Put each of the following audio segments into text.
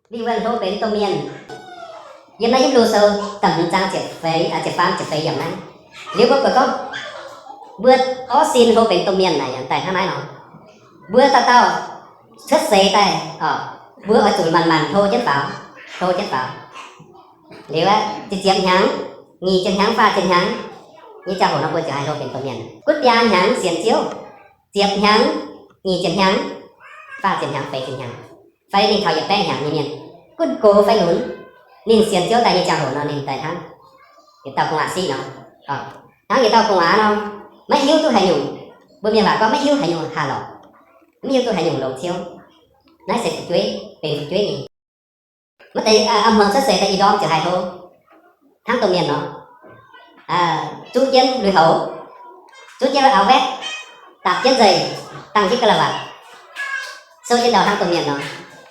Lingh wuonh hlo benx domh mienh. Yiem naaiv Hipv^lu Sou da'hmz zaang ziepc feix, ziepc faam ziepc feix yiemc naaiv. Liuz mbuo buatc gorngv mbuo orv sin hlo benx domh mienh naaic yaac daaih hnangv naaiv nor. Mbuo dauh dauh cuotv seix daaih, mbuo oix zuqc manc-manc hlo jienv faaux, hlo jienv faaux. Liuz ziepc ziepc hnyangx, nyic ziepc hnyangx, faah ziepc hnyangx nyei ziangh hoc nor mbuo ziouc haih hlo benx domh mienh. Gunv biaa hnyangx sienx Ziouv, ziepc hnyangx, nyic ziepc hnyangx, faah ziepc hnyangx, feix ziepc hnyangx, fai ninh taux yietc baeqv hnyangx nyei mienh, gunv gox fai lunx, ninh sienx Ziouv daaih nyei ziangh hoc nor ninh daaih hnangv yietc dauh gu'nguaaz siqv nor. Hnangv yietc dauh gu'nguaaz nor, maiv hiuv duqv haaix nyungc. Mbuo mienh waac gorngv maiv hiuv haaix nyungc haah lorqc, maiv hiuv duqv haaix nyungc longx ciouv. Naaiv se fu'jueiv, benx fu'jueiv nyei. Maiv deix a'hmuangx cuotv seix daaih ih ndorm ziouc haih hlo hnangv domh mienh nor. Zuqv jienv lui-houx, zuqv jienv auv-waetv, dapc jienv nzengc, dangh jienv ga'lauh waac, souv jienv ndau hnangv domh mienh nor.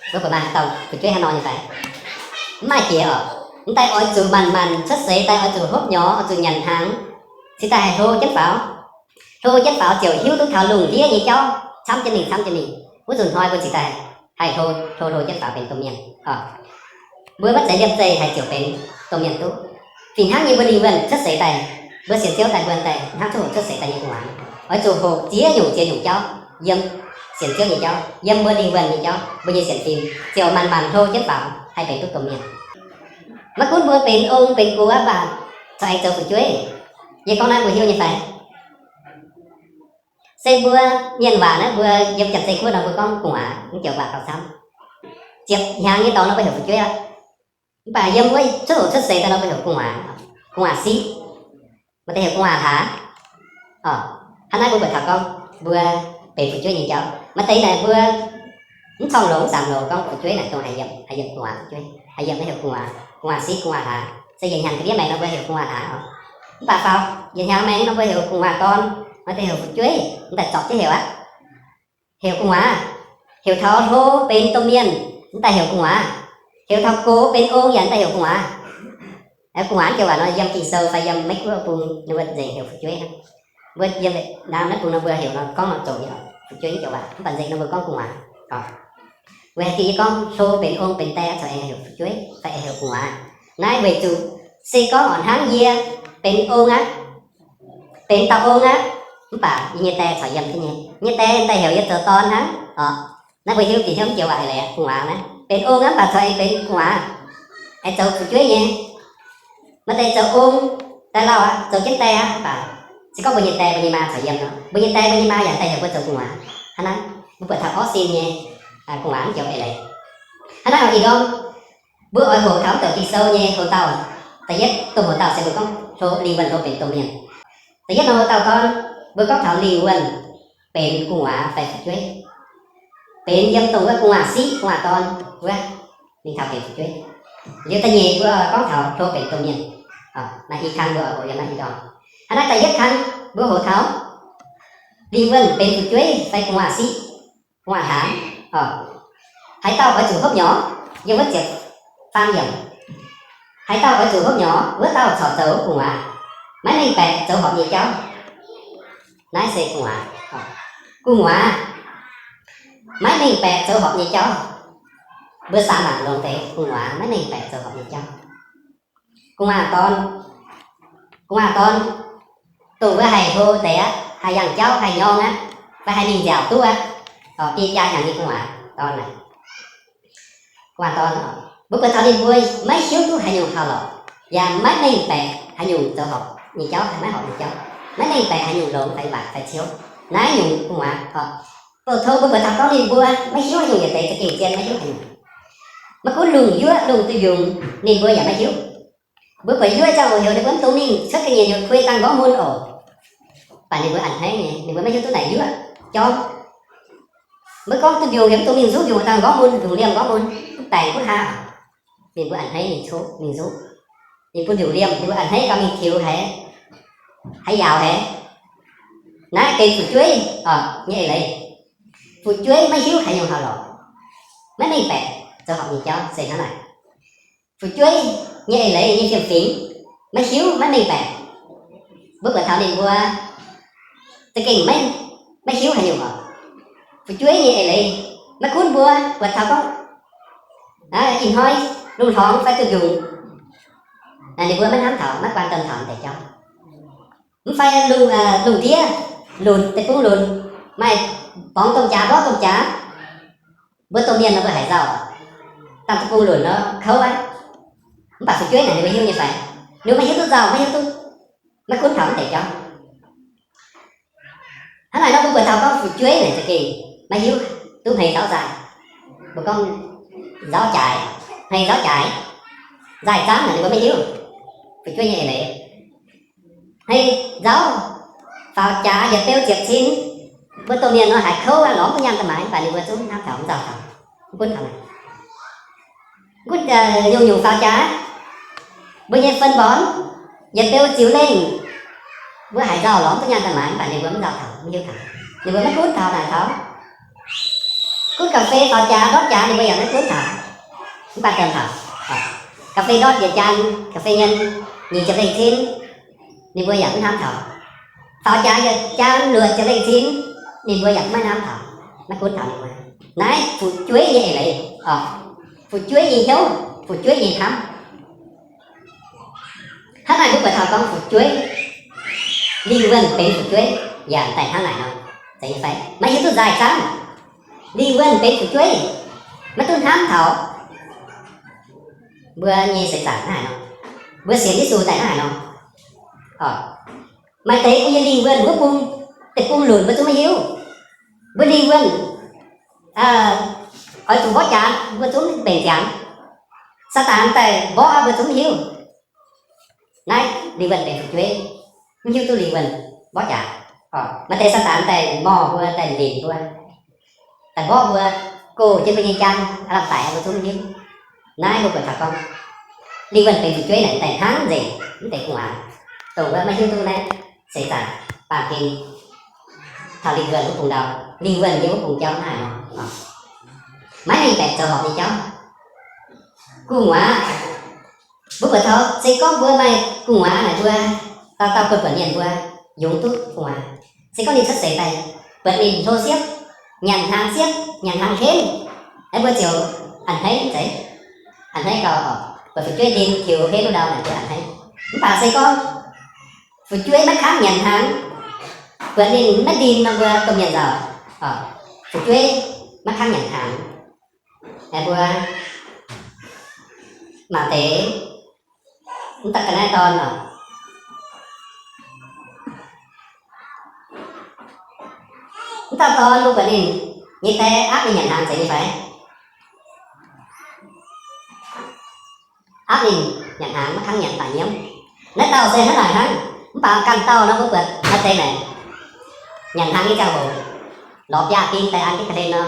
Mbuo buatc maaih haaix dauh fu'jueiv haaix nor nyei fai? Mv maaih jiex oc. Mv daaih oix zuqc manc-manc cuotv seix daaih oix zuqc hopv nyorx, oix zuqc nyanc hnaangx, cingx daaih haih hlo jienv faaux. Hlo jienv faaux ziouc hiuv duqv taux lungh ndiev nyei jauv camv jienv mingh, camv jienv mingh. Wuov nzunc hnoi mbuo cingx daaih haih hlo, hlo, hlo jienv faaux benx domh mienh. Mbuo maiv zeiz liemh zeih haih ziouc benx domh mienh duqv. Fih hnangv nyei mbuo lingh wuonh cuotv seix daaih, mbuo sienx Ziouv daaih, mbuo daaih hnangv cuotv hoqc cuotv seix daaih nyei gu'nguaaz, oix zuqc hoqc ziex nyungc ziex nyungc jauv yiem sienx Ziouv nyei jauv, yiem mbuo lingh wuonh nyei jauv, mbuo nyei sienx fim ziouc manc-manc hlo jienv faaux haih benx duqv domh mienh. Maiv gunv mbuo benx ong benx gox aqv, mv baac corc aengx zoux fu'jueiv. Yie gorngv naaiv mbuo hiuv nyei fai? Se mbuo mienh waac naaiv, mbuo yiem Janx-Zei Guoqv nor mbuo gorngv gu'nguaaz, mv joux waac gauh camv. Ziepc hnyangx nyei dorngx nor mbuo heuc fu'jueiv aqv. Mv baac yiem wuov cuotv hoqc cuotv seix daaih nor mbuo heuc gu'nguaaz, gu'nguaaz siqv, maaih deix heuc gu'nguaaz hlaax. Hnangv naaiv mbuo buatc taux gorngv mbuo benx fu'jueiv nyei jauv. Maaih deix naaic mbuo mv corngh longx, mv samx longx gorngv fu'jueiv naaic dongh haih yiem, haih yiem gu'nguaaz fu'jueiv, haih yiem naaiv heuc gu'nguaaz, gu'nguaaz siqv, gu'nguaaz hlaax. Se yietc hnyangx ga'ndiev maengx nor mbuo heuc gu'nguaaz hlaax oc. Mv baac faaux yietc hnyangx maengx nor mbuo heuc gu'nguaaz dorn, maaih deix heuc fu'jueiv, mv daaih zorpc jienv heuc aqv. Heuc gu'nguaaz, heuc taux hlo benx domh mienh, mv daaih heuc gu'nguaaz. Heuc taux gox benx ong yaac mv daaih heuc gu'nguaaz. Gu'nguaaz joux waac nor yiem Ging-Sou fai yiem Meiv Guoqv bung ninh mbuo nzengc heuc fu'jueiv hnangv. Mbuo yiem naaiv bung nor mbuo heuc nor gorngv nor zoqc nyei oc, fu'jueiv joux waac. Mv baac nzengc nor mbuo gorngv gu'nguaaz oc. Weic haaix diuc yie gorngv hlo benx ong benx die corc aengx heuc fu'jueiv fai aengx heuc gu'nguaaz? Naaiv weic zuqc se gorngv orqc, hnangv yie benx ong aqv, benx dauh ong aqv, mv baac yie nyei die corc yiem jienv nyei. Nyei die daaih heuc yie zoux dorn hnangv oc. Naaiv mbuo hiuv bieqc hnyouv mv joux waac eix leiz gu'nguaaz naaiv. Benx ong aqv, mv baac corc aengx benx gu'nguaaz, aengx zoux fu'jueiv nyei. Maaih deix zoux ong daaih lauh aqv, zoux jienv die aqv, mv baac se gorngv mbuo nyei die mbuo nyei maa corc yiem nor, mbuo nyei die mbuo nyei maa yaac daaih heuc mbuo zoux gu'nguaaz. Hnangv naaiv mbuo buatc taux orv sin nyei gu'nguaaz mv joux eix leiz. Hnangv naaiv oc, ih ndorm mbuo oix hoqc taux mv douc Ging-Sou nyei hlo dauh. Da'yietv domh hoc dauh se mbuo gorngv hlo, lingh wuonh hlo benx domh mienh. Da'yietv norm hlo dauh gorngv mbuo gorngv taux lingh wuonh benx gu'nguaaz fai fu'jueiv, benx yiem dongh wuov gu'nguaaz siqv gu'nguaaz dorn wuov, ninh taux benx fu'jueiv. Liuz da'nyeic mbuo gorngv taux hlo benx domh mienh. Naaiv i kang mbuo hoqc yiem naaiv i ndorm. Hnangv naaiv da'yietv kang mbuo hoqc taux lingh wuonh benx fu'jueiv fai gu'nguaaz siqv, gu'nguaaz hlaax. Haaix dauh oix zuqc hopv nyorx, yiem wuov ziepc faam yiemc, haaix dauh oix zuqc hopv nyorx, wuov dauh corc zoux gu'nguaaz, maiv mengh baeqc zoux horpc nyei jauv. Naaiv se gu'nguaaz. Gu'nguaaz maiv mengh baeqc zoux horpc nyei jauv. Mbuo samx mangc longx deix, gu'nguaaz maiv mengh baeqc zoux horpc nyei jauv. Gu'nguaaz dorn, gu'nguaaz dorn, dongh wuov haih hlo deix aqv, haih yangh jauv, haih nyorng aqv, fai haih mingh nziaauc duqv aqv, biei biaa hnyangx nyei gu'nguaaz dorn aqv. Gu'nguaaz dorn, mbuo buatc taux ninh mbuo maiv hiuv duqv haaix nyungc taux lorqc, yaac maiv mengh baeqc haaix nyungc zoux horpc nyei jauv, maiv horpc nyei jauv, maiv mengh baeqc haaix nyungc longx fai waaic fai ciouv. Naaiv nyungc gu'nguaaz, bouh tong mbuo buatc taux gorngv ninh mbuo maiv hiuv haaix nyungc yietc deix, za'gengh zien maiv hiuv haaix nyungc. Maiv gunv lungh yuoqv lungh duih yungz, ninh mbuo yaac maiv hiuv. Mbuo buatc yuoqv ziangh hoc heuc ninh mbuo mv dungx mingh cuotv ga'nyiec nyutc kuei dangh nqorngv mun oc. Baac ninh mbuo a'hneiv nyei, ninh mbuo maiv hiuv duqv naaic yuoqv jorm. Mbuo gorngv duih mbiungc heuc mv dungx mingh nzuqv mbiungc dangh nqorngv mun, ndongc liemh nqorngv mun, mv baengc gunv haa. Ninh mbuo a'hneiv mingh coqv mingh nzuqv. Ninh bun mbiungc liemh, ninh mbuo a'hneiv gauh mingh tiux haiz, haiz yaauc haiz. Naaiv benx fu'jueiv nyei eix leiz. Fu'jueiv maiv hiuv haaix nyungc haaix lorqc, maiv mengh baeqc zoux horpc nyei jauv se hnangv naaic. Fu'jueiv nyei eix leiz nyei fiem-fingx maiv hiuv, maiv mengh baeqc. Mbuo buatc taux ninh mbuo za'gengh maiv, maiv hiuv haaix nyungc oc. Fu'jueiv nyei eix leiz maiv gunv mbuo buatc taux gorngv Ih hnoi lungh hlorngx fai duqv njungc, ninh mbuo maiv hnamv taux, maiv quan tâm taux deix jauv. Mv fai lungh, lungh ndiev lunc, deic-bung lunc, maaih borngz domh jaax, mborqv domh jaax, mbuo domh mienh nor mbuo haiz nzauh, dangh deic-bung lunc nor kouv aqv. Mv baac fu'jueiv naaic ninh mbuo hiuv nyei fai? Ninh mbuo maiv hiuv duqv nzauh, maiv hiuv duqv, maiv gunv taux mv deix jauv. Hnangv naaic nor mbuo buatc taux gorngv fu'jueiv naaic za'gengh maiv hiuv duqv hmei nzauv nzaaih. Mbuo gorngv nzauv jaaix, hmei nzauv jaaix, nzaaih zaangv naaic ninh mbuo maiv hiuv. Fu'jueiv nyei eix leiz, hmei nzauv, faaux jaax yietc beu ziepc cin, mbuo domh mienh nor haiz kouv aqv, lorz mv duqv nyaanh daaih maaiz, mv baac ninh mbuo zungv mv hnamv taux, mv nzauh taux. Mv gunv, nyungc-nyungc faaux jaax, mbuo nyei fun mborn yietc beu ziux lengh, mbuo haiz nzauh, lorz mv duqv nyaanh daaih maaiz, mv baac ninh mbuo mv nzauh taux, mv hiuv taux, ninh mbuo maiv gunv taux naaic taux. Gunv ga'fei faaux jaax, ndortv jaax, ninh mbuo yaac maiv gunv taux, mv baac domh taux. Ga'fei ndortv yietc jaan, ga'fei nyei nyic ziepc lengh cin, ninh mbuo yaac mv hnamv taux. Faaux jaax yietc jaan luoqc ziepc lengh cin, ninh mbuo yaac maiv hnamv taux, maiv gunv taux ninh mbuo. Naaiv fu'jueiv nyei eix leiz oc. Fu'jueiv nyei hnyouv, fu'jueiv nyei hnamv. Hnangv naaic mbuo buatc taux gorngv fu'jueiv, lingh wuonh benx fu'jueiv yaac daaih hnangv naaic nor, zeiz nyei fai? Maiv hiuv duqv nzaaih zaangv. Lingh wuonh benx fu'jueiv, maiv duqv hnamv taux mbuo nyei seix zaangc hnangv haaix nor, mbuo sienx Yesu daaih hnangv haaix nor. Oc, maaih deix mbuo nyei lingh wuonh wuov bung, deic-bung lunc mbuo zungv maiv hiuv. Mbuo lingh wuonh oix zuqc mborqv jaax mbuo zungv mbenc ziangx. Saadaan daaih mborqv mbuo zungv maiv hiuv. Naaiv lingh wuonh benx fu'jueiv, mv hiuv duqv lingh wuonh mborqv jaax. Maaih deix Saadaan daaih morh mbuo, daaih linc mbuo, daaih mborqv mbuo, gox jienv mbuo nyei jaan, aav lamh daic mbuo zungv maiv hiuv. Naaiv mbuo buatc taux gorngv lingh wuonh benx fu'jueiv naaic daaih hnangv nzengc mv deix gu'nguaaz, dongh wuov maiv hiuv duqv naaiv seix zaangc baamh gen taux lingh wuonh wuov bung ndau, lingh wuonh nyei wuov bung jauv hnangv haaix nor. Maiv mingh baeqc zoux horpc nyei jauv. Gu'nguaaz, mbuo buatc taux se gorngv mbuo maaih gu'nguaaz naaic mbuo dauh dauh buonc buonc mienh mbuo yungz duqv gu'nguaaz. Se gorngv ninh cuotv seix daaih, buatc ninh hlo siepv, nyanc hnaangx siepv, nyanc hnaangx henv, aeqv, mbuo ziouc a'hneiv zeiz, a'hneiv gauh oc. Buatc fu'jueiv ndin tiux henv wuov ndau naaic mbuo a'hneiv. Mv baac se gorngv fu'jueiv maiv kangv nyanc hnaangx, buatc ninh maiv ndin nor mbuo domh mienh nzauc. Fu'jueiv maiv kangv nyanc hnaangx. Aeqv, mbuo mangc deix mv dauh ga'naaiv dorn oc. Mv dauh dorn mbuo buatc ninh nyei die aapv ninh nyanc hnaangx zeiz nyei fai? Aapv ninh nyanc hnaangx, maiv kangv nyanc, mv baac nyiemv. Naaiv dauh se hnangv naaic hnangv. Mv baac ganh dauh nor mbuo buatc maaih deix naaic nyanc hnaangx nyei ziangh hoc lorz biaav-bing daaih an jienv ga'hlen nor,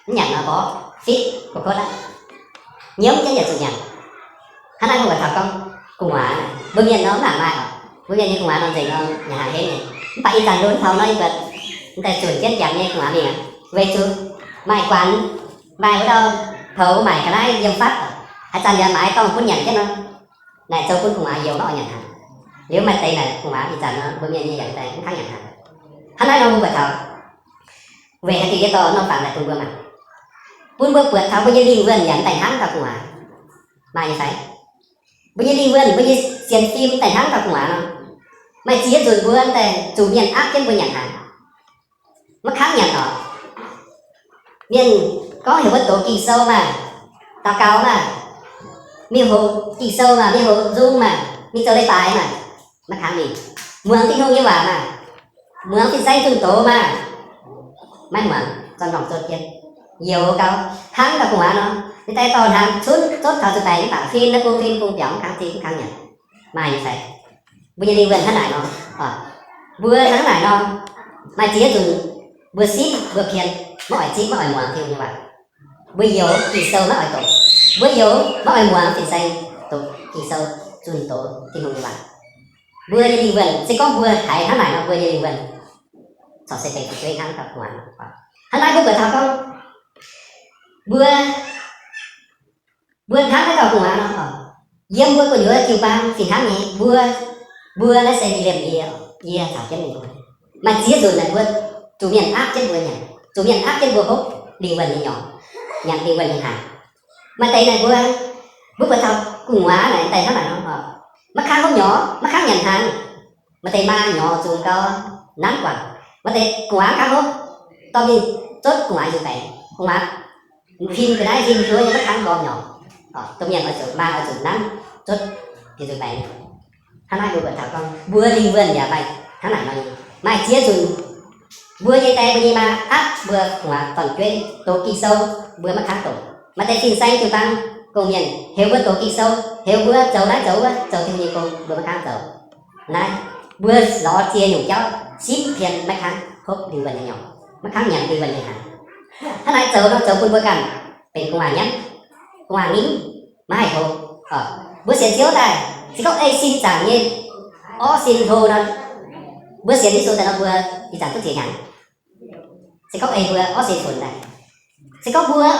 mv nyanc nor mborqv fitv gu'kuotv aqv. Nyiemv jienv yaac zuqc nyanc. Hnangv naaiv mbuo buatc taux gorngv gu'nguaaz, mbuo mienh nor mv nangc maaih oc. Mbuo mienh nyei gu'nguaaz nor nzengc nor nyanc hnaangx henv nyei. Mv baac ih zanc lunx taux nor yie buatc daaih zunc jienv jangx nyei gu'nguaaz mingh aqv. Weic zuqc maaih guaax, maaih wuov dauh poux maaic ga'naaiv yiem fatv, haaix zanc yaac maaiz dorngh bun nyanc jienv nor, naaic zoux bun gu'nguaaz youx maiv oix nyanc hnaangx. Liuz maaih deix naaic gu'nguaaz ih zanc nor mbuo mienh nyei yaac daaih mv kangv nyanc hnaangx. Hnangv naaiv nor mbuo buatc taux weic haaix diuc yie dorh norm fangx naaic bun mbuo mangc, bun mbuo buatc taux mbuo nyei lingh wuonh yaac mv daaih hnangv dauh gu'nguaaz. Maaih nyei fai? Mbuo nyei lingh wuonh, mbuo nyei sienx fim daaih hnangv dauh gu'nguaaz nor, maaih ziex nzunc mbuo daaih zuqc mienh aapv jienv mbuo nyanc hnaangx, maiv kangv nyanc oc. Mienh gorngv heuc mbuo doqc Ging-Sou maah, daux gaux maah, mingh hoqc Ging-Sou maah, mingh hoqc nzung maah, mingh zoux leiz-baaix maah, maiv kangv mingh. Muangx Tin-Hungh nyei waac maah, muangx fin-saeng zunh doz maah, maiv muangx, zorqv m'normh zotv jienv. Youx gau, hnangv dauh gu'nguaaz nor, ninh daaih dorh hnaangx cunv zotv taux zuqc baengc mv baac fin naaiv bung fin bung biaux mv kangv zingh mv kangv nyanc. Maaih nyei fai? Mbuo nyei lingh wuonh hnangv naaic nor, mbuo hnangv naaic nor, maaih ziex nzunc mbuo sipv mbuo pien, maiv oix zipv maiv oix muangx Tin-Hungh nyei waac. Mbuo youx Ging-Sou maiv oix doqc, mbuo youx maiv oix muangx fin-saeng doqc Ging-Sou zunh doz Tin-Hungh nyei waac. Mbuo nyei lingh wuonh se gorngv mbuo haiz hnangv naaic nor, mbuo nyei lingh wuonh corc se benx fu'jueiv hnangv dauh gu'nguaaz. Hnangv naaiv mbuo buatc taux gorngv mbuo, mbuo hnangv naaiv dauh gu'nguaaz nor, yiem mbuo gu'nyuoz jiu-baang fih hnangv nyei, mbuo, mbuo naaiv se liemh yie, yie caux jienv ninh mbuo. Maaih ziex nzunc naaic mbuo zuqc mienh aapv jienv mbuo nyanc, zuqc mienh aapv jienv mbuo hopv lingh wuonh nyei nyorx, nyanc lingh wuonh nyei hnaangx. Maaih deix naaic mbuo, mbuo buatc taux gu'nguaaz naaic daaih hnangv naaic nor, maiv kangv hopv nyorx, maiv kangv nyanc hnaangx. Maaih deix maa nyorx zuqc gau nanv guangc. Maaih deix gu'nguaaz maiv kangv hopv, dorh mingh zotv gu'nguaaz nzuih baengc. Gu'nguaaz huin ga'naaiv huin nduov nyei maiv kangv gormx nyorx. Domh mienh oix zuqc, maa oix zuqc nanv zotv nzuih baengc. Hnangv naaiv mbuo buatc taux gorngv mbuo lingh wuonh yaac maaih hnangv naaic nor nyei. Maaih ziex nzunc mbuo nyei die mbuo nyei maa aapv mbuo gu'nguaaz dorn-jueiv doqc Ging-Sou, mbuo maiv kangv doqc. Maaih deix fin-saeng jiu-baang gong-mienh heuc mbuo doqc Ging-Sou, heuc mbuo zoux naaiv zoux wuov, zoux Tin-Hungh nyei gong, mbuo maiv kangv zoux. Naaiv, mbuo lorz ziex nyungc jauv simv pien maiv kangv hopv lingh wuonh nyei nyorx, maiv kangv nyanc lingh wuonh nyei hnaangx. Hnangv naaic zoux nor zoux bun mbuo ganh benx gu'nguaaz nyanv, gu'nguaaz nimv, maiv haih hlo. Mbuo sienx Ziouv daaih, se gorngv ei sin zaangc nyei orv sin hlo nor, mbuo sienx Yesu daaih nor mbuo ih zanc duqv ziex hnyangx. Se gorngv ei mbuo orv sin funx daaih, se gorngv mbuo,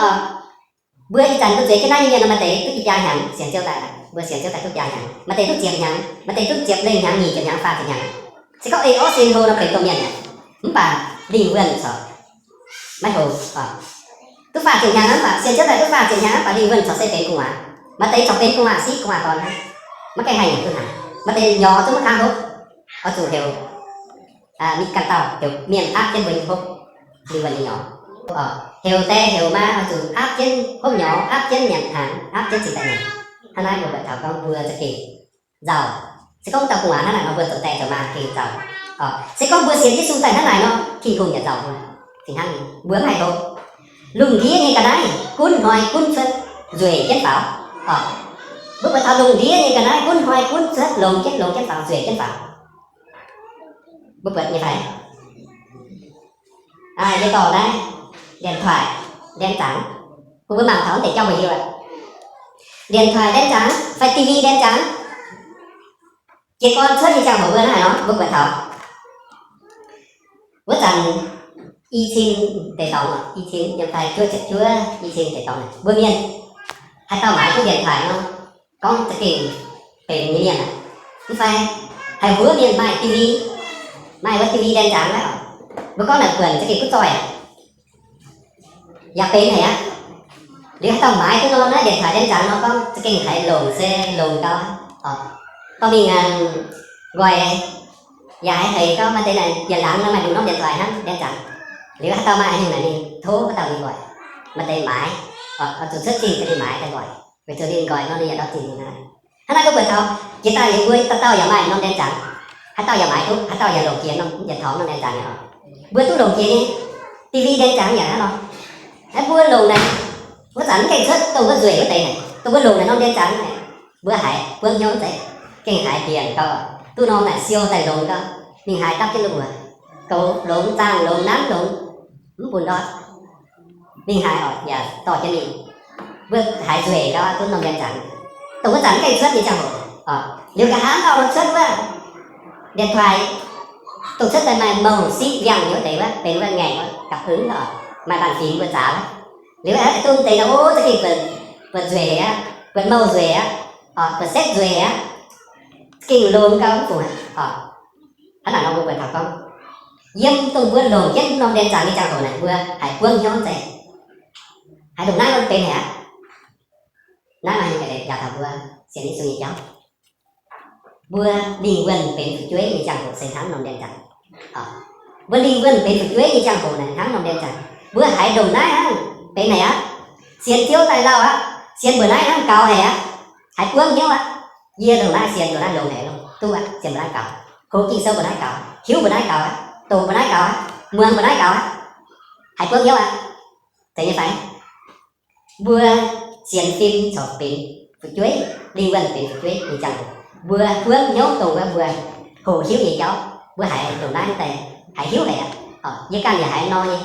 mbuo ih zanc mbuo zueiz jienv naaiv nyei mienh nor, maaih deix duqv i jaa hnyangx sienx Ziouv daaih, mbuo sienx Ziouv daaih duqv jaa hnyangx, maaih deix duqv ziepc hnyangx, maaih deix duqv ziepc lengh hnyangx, nyic ziepc hnyangx, faah ziepc hnyangx. Se gorngv ei orv sin hlo nor benx domh mienh aqv. Mv baac lingh wuonh corc maiv hlo. Duqv faah ziepc hnyangx mv baac, sienx Ziouv daaih duqv faah ziepc hnyangx mv baac lingh wuonh corc se benx gu'nguaaz. Maaih deix corc benx gu'nguaaz siqv gu'nguaaz dorn hnangv, maiv gaengh haih nyanc duqv hnaangx. Maaih deix nyorx zungv maiv kangv hopv, oix zuqc heuc mienh ganh dauh, heuc mienh aapv jienv mbuo nyei hopv lingh wuonh nyei nyorx. Heuc die heuc maa oix zuqc aapv jienv hopv nyorx, aapv jienv nyanc hnaangx, aapv jienv cingx daaih nyanc. Hnangv naaiv mbuo buatc taux gorngv mbuo za'gengh nzauh. Se gorngv dauh gu'nguaaz hnangv naaic nor mbuo zoux die zoux maa gengh nzauh. Se gorngv mbuo sienx Yesu daaih hnangv naaic nor, Tin-Hungh yaac nzauh mbuo. Fih hnangv nyei, mbuo mv haih hlo. Lungh ndiev nyei ga'naaiv gunv hnoi gunv cuotv nzueic jienv faaux. Mbuo buatc taux lungh ndiev nyei ga'naaiv gunv hnoi gunv cuotv longx jienv longx jienv faaux, nzueic jienv faaux. Mbuo buatc nyei fai? Yie dorh naaiv điện thoại, ndaen zaangc, bun mbuo mangc taux wuov deix jauv mbuo hiuv aqv. Điện thoại, ndaen zaangc fai T V, ndaen zaangc, jiez gorn cuotv nyei ziangh hoc mbuo naaiv haaix nor mbuo buatc taux. Wuov zanc i cin deix dorngx, i cin yiem fai juov ziepc juov i cin deix dorngx, mbuo mienh haaix dauh maaiz duqv điện thoại nor, gorngv za'gengh benx nyei mienh aqv. Mv fai haih huov mienh maaih T V, maaih wuov T V แดน jangx naaiv oc. Mbuo gorngv naaic buonc za'gengh kuv zoih aqv. Yaac benx haic aqv. Liuz haaix dauh maaiz duqv norm naaiv điện thoại แดน jangx nor gorngv za'gengh haiz longc se longc gau aqv. Dorh mingh nqoi yaac haiz hec gau. Maaih deix naaic yietc laangz nor maaih nduqc norm điện thoại hnangv แดน jangx. Liuz haaix dauh maaih haaix nyungc naaic ninh tov haaix dauh ninh nqoi. Maaih deix maaiz, zuqc cuotv zingh daaih ninh maaiz daaih nqoi, weic zuqc ninh nqoi nor ninh yaac ndortv zingh naaiv. Hnangv naaiv mbuo buatc taux jiex daaih liuz mbuo dauh dauh yaac maaih norm แดน jangx. Haaix dauh yaac maaiz duqv, haaix dauh yaac longc jiex norm, yietc taux norm แดน jangx nyei oc. Mbuo duqv longc jiex nyei, T V แดน jangx yaac hnangv nor. Hnangv mbuo longc naaic, wuov zanc mv gaengh cuotv dongh mbuo nzueic wuov deix naaic, dongh mbuo longc naaic norm แดน jangx naaic, mbuo haiz buangv hnyouv zeiz, gengh haiz mbienc gau, duqv norm naaic siou daaih longx gau, mingh haaix dapv jienv lungh muonz, goux longx, zaangh longx, nanv longx, mv bun ndortv. Mingh haaix oc yaac dorh jienv mingh. Mbuo haiz nzueic gau duqv norm แดน jangx. Dongh wuov zanc mv gaengh cuotv nyei ziangh hoc, liuz nqa'haav dauh cuotv wuov điện thoại, dongh cuotv daaih maaih mouh siqv ndiangx nyei wuov deix wuov, benx wuov ngaengc wuov gapv hmz oc, maaih bàn phím mbuo zaax wuov. Liuz aqv, dongh deix naaic, o, za'gengh buatc nzueic aqv, buatc mouh nzueic aqv, buatc setv nzueic aqv, za'gengh longx gau mv fungc aqv. Hnangv naaic nor mbuo buatc taux gorngv, yiem dongh mbuo longc jienv norm แดน jangx nyei ziangh hoc naaic, mbuo haiz buangv hnyouv zeiz, haiz ndongc naaiv nor benx haic aqv. Naaiv maaih hnyouv ga'ndiev njaaux taux mbuo sienx Yesu nyei jauv. Mbuo lingh wuonh benx fu'jueiv nyei ziangh hoc se hnangv norm แดน jangx. Mbuo lingh wuonh benx fu'jueiv nyei ziangh hoc naaic hnangv norm แดน jangx. Mbuo haiz ndongc naaiv hnangv benx haic aqv. Sienx Ziouv daaih lauh aqv. Sienx mbuoqc naaiv hnangv gaux haic aqv. Haiz buangv hnyouv aqv. Yie ndongc naaiv sienx, ndongc naaiv longx haic, duqv aqv. Sienx mbuoqc naaiv gaux, hoqc Ging-Sou mbuoqc naaiv gaux, hiuv mbuoqc naaiv gaux aqv, doqc mbuoqc naaiv gaux aqv, muangx mbuoqc naaiv gaux aqv. Haiz buangv hnyouv aqv. Zeiz nyei fai? Mbuo sienx fim corc benx fu'jueiv, lingh wuonh benx fu'jueiv nyei ziangh hoc, mbuo buangv hnyouv dongh wuov mbuo hoqc hiuv nyei jauv. Mbuo haiz ndongc naaiv daaih haiz hiuv haic aqv. Yie ganh yaac haiz nor nyei.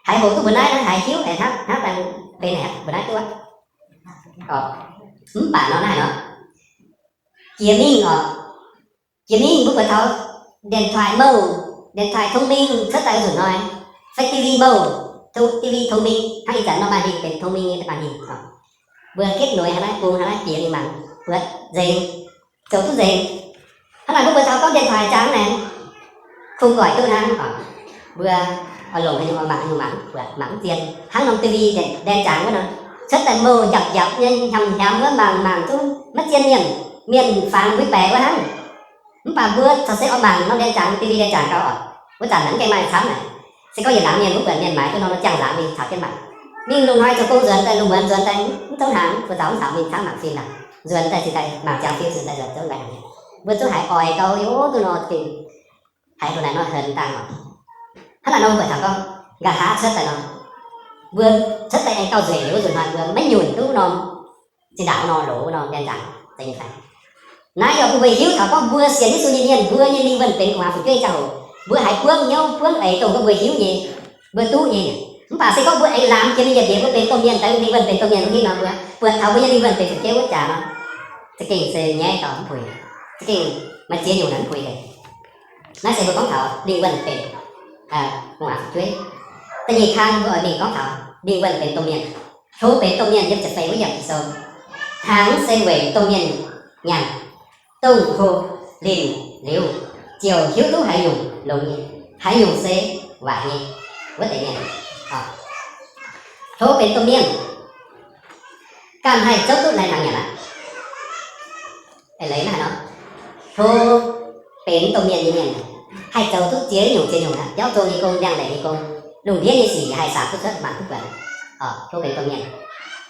Haiz hoqc duqv mbuo naaiv, naaiv haiz hiuv haic hnangv, hnangv daaih benx haic aqv, mbuo naaiv duqv aqv. Mv baac nor naaiv nor, jiex mingh oc, jiex mingh mbuo buatc taux điện thoại mouh, điện thoại thông minh cuotv daaih wuov nzunc hnoi, fai T V mouh, T V thông minh, hnangv ih zanc norm màn hình benx thông minh nyei màn hình oc. Mbuo kết nối haaix naaiv, bung haaix naaiv bieqc mingh mangc, buatc nzengc, zoux duqv nzengc. Hnangv naaic mbuo buatc taux gorngv điện thoại jangx naaic, kungx nqoi duqv hnangv oc. Mbuo oix longc haaix nyungc oix mangc haaix nyungc mangc, buatc mangc mv zien, hnangv norm T V แดน jangx wuov nor. cuotv daaih mouh njapc njapc nyei, hnyamx hnyamx wuov, mangc mangc zungv maiv zien mienh. Mienh fangx mbuo baeqc wuov hnangv. Mv baac mbuo corc se oix mangc norm ndien jangx, D V D ndien jangx gau oc. Wuov zanc naaiv gengh maaih camv naaic. Se gorngv yietc laangz mienh mbuo buatc mienh maaiz duqv norm ziangh laangz mingh caux jienv mangc. Mingh lungh hnoi zoux gong nzuonx daaih, lungh muonz nzuonx daaih, mv tongv hnaangx, buoz zaux mv caux mingh camv mangc fim naaic. Nzuonx daaih cingx daaih mangc ziangx fim, nzuonx daaih nzuonx zouv mbaih haic. Mbuo zungv haiz oix gau, yie duqv nor gengh haiz loz naaic nor henx dangh oc. Hnangv naaic nor mbuo buatc taux gorngv nqa'haav cuotv daaih nor, mbuo cuotv daaih aengx gauh nzueic liuz wuov nzunc hnoi mbuo maiv nyunc duqv norm zinh ndaangc wuov nor, loz wuov nor, ndien nzaangc zeiz nyei fai? Naaiv yaac bun mbuo hiuv taux gorngv mbuo sienx Yesu nyei mienh, mbuo nyei lingh wuonh benx gu'nguaaz fu'jueiv ziangh hoc, mbuo haiz buangv hnyouv buangv eix dongh gorngv mbuo hiuv nyei, mbuo duqv nyei. Mv baac se gorngv mbuo aengx laamz jiex mingh yietc liuz mbuo benx domh mienh, daaih lingh wuonh benx domh mienh wuov hingv nor, mbuo buatc taux mbuo nyei lingh wuonh benx fu'jueiv wuov jaax nor, za'gengh se nyaiv dauh mv puix, za'gengh maaih ziex nyungc naaic mv puix deix. Naaiv se mbuo gorngv taux lingh wuonh benx gu'nguaaz fu'jueiv. Da'nyeic kang mbuo oix mingh gorngv taux lingh wuonh benx domh mienh. Hlo benx domh mienh yiem ziepc feix wuov yiemc Ging-Sou, hnaangx se weic domh mienh nyanc, dongh hoqc linh liuz ziouc hiuv duqv haaix nyungc longx nyei, haaix nyungc se waaic nyei, wuov deix mienh. Hlo benx domh mienh ganh haih zouv duqv lai-hnaangx nyanc aqv. Eix leiz naaiv nor, hlo benx domh mienh nyei mienh haih zoux duqv ziex nyungc ziex nyungc aqv. Biauv zong nyei gong, ndiangx-ndeic nyei gong, lungh ndiev nyei sic haih samx duqv cuotv, mangc duqv buatc. Hlo benx domh mienh,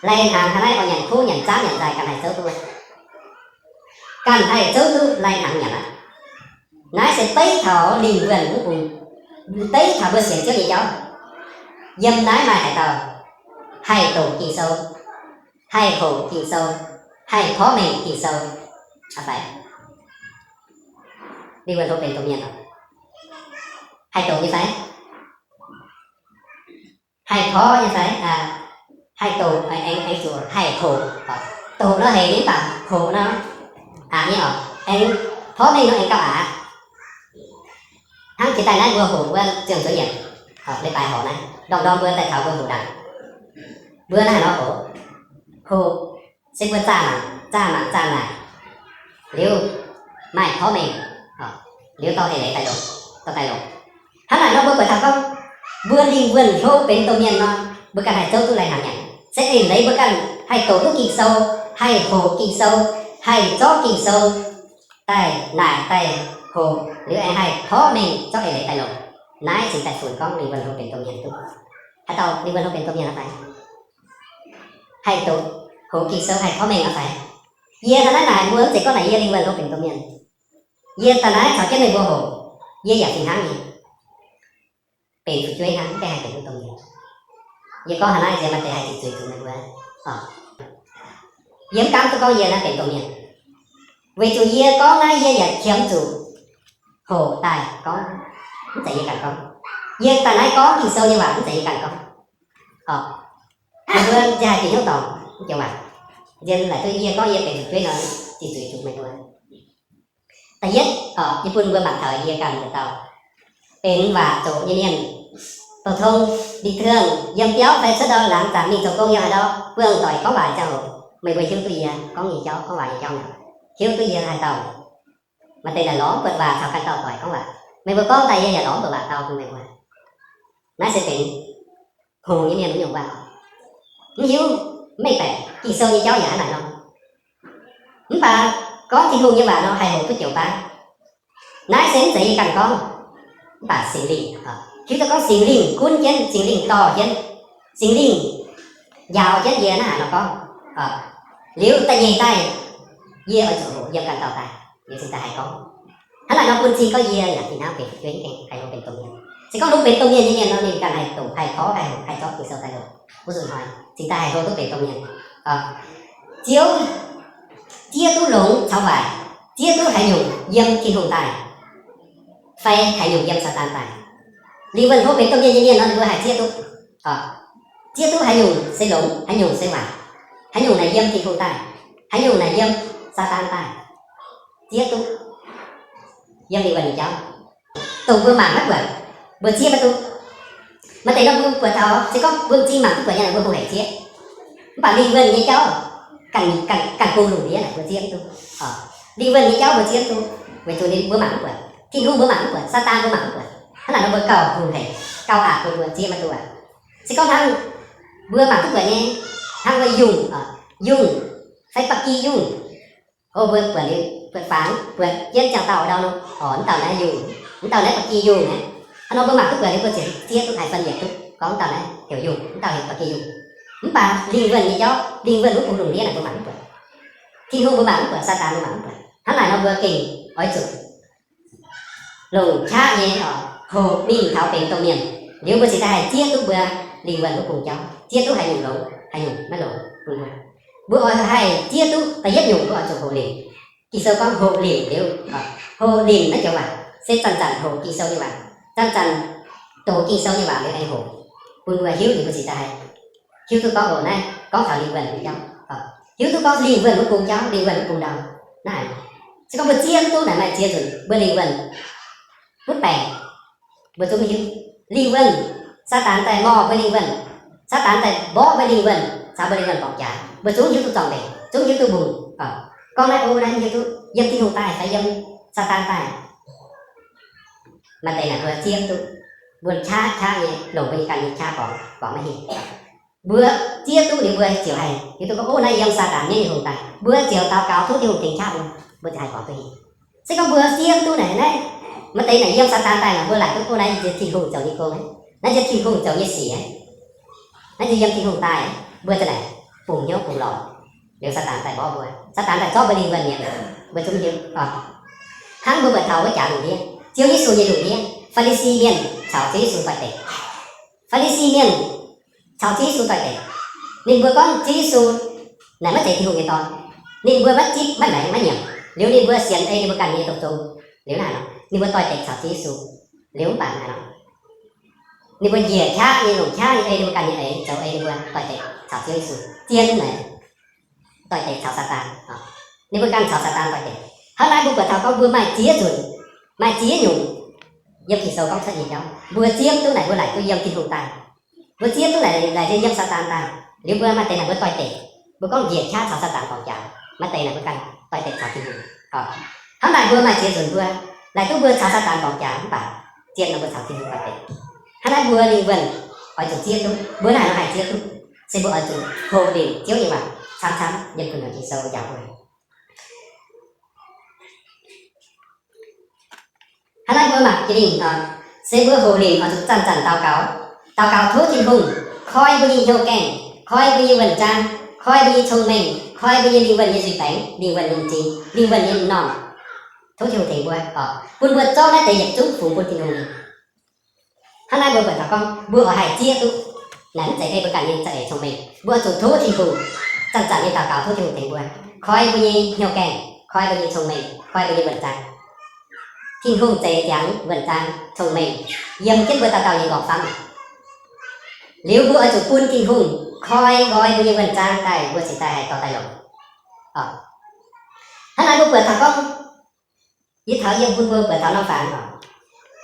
lai-hnaangx hnangv naaiv oix nyanc kuv nyanc zaamv nyanc nzaaih ganh haih zouv duqv, ganh haih zouv duqv lai-hnaangx nyanc aqv. Naaiv se beiv taux lingh wuonh wuov bung, beiv taux mbuo sienx Ziouv nyei jauv. Yiem naaiv maaih haaix dauh haih doqc Ging-Sou, haih hoqc Ging-Sou, haih porv mengh Ging-Sou aqv fai? Lingh wuonh hlo benx domh mienh oc, haih doqc nyei fai? Haih porv nyei fai? Haih doqc, aengx zuqc haih hoqc. Doqc nor hec nyei, mv baac hoqc nor aqc nyei oc. Aengx porv mengh nor aengx gauh aqc. Hnangv jiex daaih naaiv mbuo hoqc wuov ziemh zuoqv yienc, leiz-baaix horc naaiv, ndorm-ndorm mbuo daaih taux mbuo hoqc ndaangc. Mbuo naaiv haaix nor hoqc? Hoqc se mbuo zaah mangc, zaah mangc zaah naaic, liuz maaih porv mengh, liuz dorh eix leiz daaih longc, dorh daaih longc. Hnangv naaic nor mbuo buatc taux gorngv mbuo lingh wuonh hlo benx domh mienh nor, mbuo ganh haih zouv duqv lai-hnaangx nyanc. Se eix leiz mbuo ganh haih doqc duqv Ging-Sou, haih hoqc Ging-Sou, haih zorqv Ging-Sou daaih naaic daaih hoqc, liuz aengx haih porv mengh zorqv eix leiz daaih longc. Naaiv cingx daaih funx gorngv lingh wuonh hlo benx domh mienh duqv. Haaix dauh lingh wuonh hlo benx domh mienh aqv fai? Haih doqc, hoqc Ging-Sou, haih porv mengh aqv fai? Yie hnangv naaiv naaic mbuo mv zeiz gorngv naaic yie lingh wuonh hlo benx domh mienh. Yie daaih naaiv caux jienv meih mbuo hoqc, yie yaac fih hnangv nyei, benx fu'jueiv hnangv, mv gaengh haih benx duqv domh mienh. Yie gorngv hnangv naaiv nziex maaih deix haih ziqc zuiz zuqc meih mbuo. Yie mv gaamv duqv gorngv yie naaiv benx domh mienh, weic zuqc yie gorngv naaiv yie yaac qiemx zuqc hoqc daaih gorngv, mv zeiz yie ganh gorngv. Yie daaih naaiv gorngv Ging-Sou nyei waac mv zeiz yie ganh gorngv. Meih mbuo nziex haih bieqc hnyouv dorngc mv joux waac. Nziex laaic duqv yie gorngv yie benx fu'jueiv nor, ziqc zuiz zuqc meih mbuo. Da'yietv, yie bun mbuo mangc taux yie ganh nduqc dauh benx waac zoqc nyei mienh, douz tong, li tieng, yiem biauv fai cuotv ndau laangz zanc mingh zoux gong yiem haaix ndau buangh doic gorngv waac ziangh hoc, meih mbuo hiuv duqv yie gorngv nyei jauv, gorngv waac nyei jauv mi'aqv? Hiuv duqv yie haaix dauh? Maaih deix naaic lorz mv buatc waac caux ganh dauh doic gorngv waac. Meih mbuo gorngv daaih yie yaac lorz mv buatc waac dau bun meih mbuo. Naaiv se benx hngongx nyei mienh wuov nyungc waac. Mv hiuv, mv mengh baeqc, Ging-Sou nyei jauv yaac hnangv naaic nor. Mv baac gorngv Tin-Hungh nyei waac nor haih hoqc duqv joux baav. Naaiv se mv zeiz yie ganh gorngv, mv baac Singx Lingh, hiuv duqv gorngv Singx Lingh gunv jienv, Singx Lingh dorh jienv, Singx Lingh njaaux jienv yie hnangv haaix nor gorngv. Liuz da'nyeic daaih, yie oix zuqc hoqc yiem ganh dauh daaih, liuz cingx daaih haih gorngv. Hnangv naaic nor bun cing gorngv yie yaac fih hnangv benx fu'jueiv, haih hlo benx domh mienh. Se gorngv hlo benx domh mienh nyei mienh nor, ninh ganh haih doqc, haih porv, haih hoqc, haih zorqv Ging-Sou daaih longc. Wuov nzunc hnoi cingx daaih haih hlo duqv benx domh mienh. Ziouv zieqv duqv longx caux waaic, zieqv duqv haaix nyungc yiem Tin-Hungh daaih, fai haaix nyungc yiem Saadaan daaih. Lingh wuonh hlo benx domh mienh nyei mienh nor, ninh mbuo haih zieqv duqv, zieqv duqv haaix nyungc se longx, haaix nyungc se waaic, haaix nyungc naaic yiem Tin-Hungh daaih, haaix nyungc naaic yiem Saadaan daaih, zieqv duqv yiem lingh wuonh nyei jauv. Dongh mbuo mangc maiv buatc, mbuo zieqv maiv duqv. Maaih deix nor mbuo buatc taux, se gorngv mbuo m'zing mangc duqv buatc nyei, mbuo hungh haic zieqv. Mv baac lingh wuonh nyei jauv ganh, ganh, ganh bung lungh ndiev naaic mbuo zieqv mv duqv. Lingh wuonh nyei jauv mbuo zieqv mv duqv, weic zuqc ninh mbuo mangc mv buatc. Tin-Hungh mbuo mangc mv buatc, Saadaan mbuo mangc mv buatc. Hnangv naaic nor mbuo gauh hungh haic, gauh aqc bun mbuo zieqv maiv duqv aqv. Se gorngv hnangv mbuo mangc duqv buatc nyei, Hnangv wuov yungh, yungh, fai ba'gi yungh. O, mbuo buatc liuz buatc fangx, buatc jienv ziangh dauh ndau nor, o, mv dauh naaiv yungh, mv dauh naaiv ba'gi yungh aqv. Hnangv nor mbuo mangc duqv buatc liuz mbuo ziouc zieqv duqv haiz phân biệt duqv gorngv mv dauh naaiv heuc yungh, mv dauh heuc ba'gi yungh. Mv baac lingh wuonh nyei jauv, lingh wuonh wuov bung lungh ndiev naaic mbuo mangc mv buatc. Tin-Hungh mbuo mangc mv buatc, Saadaan mbuo mangc mv buatc. Hnangv naaic nor mbuo gengh oix zuqc longc qaqv nyei, o, hoqc mingh taux benx domh mienh. Liuz mbuo cingx daaih haih zieqv duqv mbuo lingh wuonh wuov bung jauv, zieqv duqv haaix nyungc longx, haaix nyungc maiv longx bun mbuo. Mbuo oix haih zieqv duqv da'yietv nyungc mbuo oix zuqc hoqc linc. Ging-Sou gorngv hoqc linc liuz, hoqc linc naaiv joux waac se zanc-zanc hoqc Ging-Sou nyei waac, zanc-zanc doqc Ging-Sou nyei waac liuz aengx hoqc, bun mbuo hiuv liuz mbuo cingx daaih haih hiuv duqv gorngv, o, naaiv gorngv taux lingh wuonh nyei jauv, hiuv duqv gorngv lingh wuonh wuov bung jauv, lingh wuonh wuov bung ndau. Naaiv se gorngv mbuo zieqv mv duqv naaic maaih ziex nzunc mbuo lingh wuonh mv baengc, mbuo zungv mv hiuv. Lingh wuonh, Saadaan daaih morh mbuo lingh wuonh, Saadaan daaih mborqv mbuo lingh wuonh, caux mbuo lingh wuonh borngc jaax, mbuo zungv hiuv duqv zorng-mbenc, zungv hiuv duqv mbungh. Gorngv naaiv, o, naaiv hiuv duqv yiem Tin-Hungh daaih fai yiem Saadaan daaih. Maaih deix naaic mbuo zieqv duqv, mbuo qaqv qaqv nyei longc mbuo nyei ganh nyei qaqv borngz, borngz maiv hingh. Mbuo zieqv duqv liuz mbuo ziouc haih hiuv duqv gorngv, o, naaiv yiem Saadaan nyei, Tin-Hungh daaih. Mbuo ziouc daux gaux tov Tin-Hungh tengx qaqv mbuo, mbuo ziouc haih borngz duqv hingh. Se gorngv mbuo zieqv duqv naaic, naaiv maaih deix naaic yiem Saadaan daaih, mbuo laaic duqv, o, naaiv nziex Tin-Hungh zoux nyei gong, naaiv nziex Tin-Hungh zoux nyei sic, naaiv nziex yiem Tin-Hungh daaih, mbuo za'naaic bungx hnyouv bungx lorz. Liuz Saadaan daaih mborqv mbuo, Saadaan daaih zorqv mbuo lingh wuonh mi'aqv, mbuo zungv mv hiuv. Hnangv mbuo buatc taux wuov jaax lungh ndiev, Ziouv Yesu nyei lungh ndiev, Faa^li^si Mienh caux Ziouv Yesu doix-dekc. Faa^li^si Mienh caux Ziouv Yesu doix-dekc. Ninh mbuo gorngv Ziouv Yesu naaic maiv zeiz Tin-Hungh nyei Dorn. Ninh mbuo maiv zipv, maiv maengx, maiv nyiemc. Liuz ninh mbuo sienx ei ninh mbuo ganh nyei doqc zong. Liuz naaic nor ninh mbuo doix-dekc caux Ziouv Yesu. Liuz mv baac naaic nor ninh mbuo njiec qaqv nyei, longc qaqv nyei ei ninh mbuo ganh nyei eix, zoux ei ninh mbuo doix-dekc caux Ziouv Yesu. Zien naaic doix-dekc caux Saadaan. Ninh mbuo ganh caux Saadaan doix-dekc. Hnangv naaiv mbuo buatc taux gorngv mbuo maaih ziex nzunc, maaih ziex nyungc yiem Ging-Sou gorngv cuotv nyei jauv. Mbuo zieqv duqv naaic mbuo laaic duqv yiem Tin-Hungh daaih. Mbuo zieqv duqv naaic laaic yiem Saadaan daaih. Liuz mbuo maaih deix naaic mbuo doix-dekc, mbuo gorngv njiec qaqv caux Saadaan borngz jaax. Maaih deix naaic mbuo ganh doix-dekc caux Tin-Hungh. Hnangv naaic mbuo maaih ziex nzunc mbuo laaic duqv mbuo caux Saadaan borngz jaax mv baac zien nor mbuo caux Tin-Hungh doix-dekc. Hnangv naaiv mbuo lingh wuonh oix zuqc zieqv duqv. Mbuo naaic nor haih zieqv duqv, se mbuo oix zuqc hoqc linc Ziouv nyei waac camv-camv yiem gu'nyuoz Ging-Sou njaaux mbuo. Hnangv naaiv mbuo mangc jiex mingh nor, se mbuo hoqc linc oix zuqc zanc-zanc daux gaux. Daux gaux tov Tin-Hungh koi mbuo nyei hnyouv gaengh, koi mbuo nyei wuonh zaang, koi mbuo nyei cong-mengh, koi mbuo nyei lingh wuonh nyei nzuih baengx, lingh wuonh nyei m'zing, lingh wuonh nyei m'normh. Tov Tin-Hungh tengx mbuo, bun mbuo zorqv naaiv deix yietc zungv fungx bun Tin-Hungh. Hnangv naaiv mbuo buatc taux gorngv mbuo oix haih zieqv duqv, naaic mv zeiz ei mbuo ganh nyei za'eix cong-mengh. Mbuo zuqc tov Tin-Hungh, zanc-zanc nyei daux gaux tov Tin-Hungh tengx mbuo, koi mbuo nyei hnyouv gaengh, koi mbuo nyei cong-mengh, koi mbuo nyei wuonh zaang. Tin-Hungh zeix ziangx wuonh zaang cong-mengh yiem jienv mbuo dauh dauh nyei m'nqorngv famv. Liuz mbuo oix zuqc bun Tin-Hungh koi nqoi mbuo nyei wuonh zaang daaih, mbuo cingx daaih haih dorh daaih longc. Hnangv naaiv mbuo buatc taux gorngv, yie taux yiem bun mbuo buatc taux norm fangx oc,